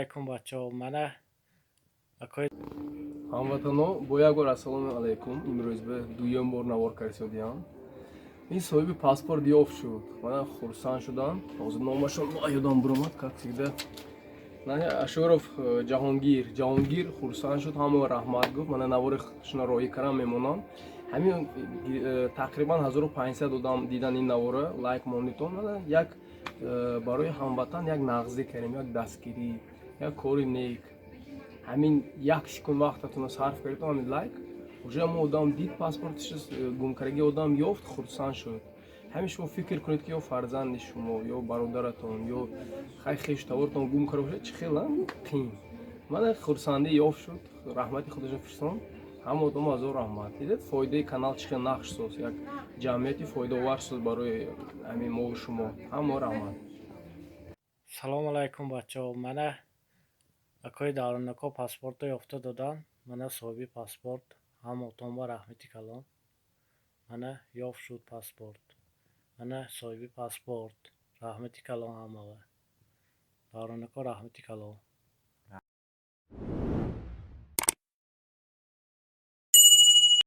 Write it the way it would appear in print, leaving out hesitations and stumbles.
Алайкум, бачаҳо, мана акои. Ҳамватано, бо як бор ассалому алайкум. Имрӯз ба дуюм бор навор кардисодиям. Ин соҳиби паспорт ёфт шуд, мана хурсанд шудам. Ҳозир номашон ёдам буромад, как всегда. Ашуров Ҷаҳонгир. Ҷаҳонгир хурсанд шуд, ҳама раҳмат гуфт. Мана навори шуна роҳӣ кардам, мемонам. Ҳамин тақрибан 1500 одам дидан ин навора, лайк мондитон. Мана як барои ҳамватан як нағзӣ кардем, як дастгирӣ, як кори нек. Ҳамин як секунд вақтатонро сарф кардетон, ҳамин лайк, уже ҳамон одам дид, паспортиш гумкардаги одам ёфт, хурсанд шуд. Ҳамин шумо фикр кунед, ки ё фарзанди шумо, ё бародаратон, ё хай хешу таборатон гум карда бошад, чӣ хел қин. Мана хурсандӣ ёфт шуд, раҳмати худашро фирсон. Ҳама одам азор раҳмат. Дидед, фоидаи канал чӣ хел нақш соз, як ҷамъияти фоидаовар соз барои ҳамин мову шумо. Ҳама раҳмат. Салому алайкум, бачаҳо, мана акои Давронако паспортро ёфта доданд. Мана соҳиби паспорт, ҳамаотон ба раҳмати калон. Мана ёфт шуд паспорт, мана соҳиби паспорт, раҳмати калон ҳамава. Давронако, раҳмати калон.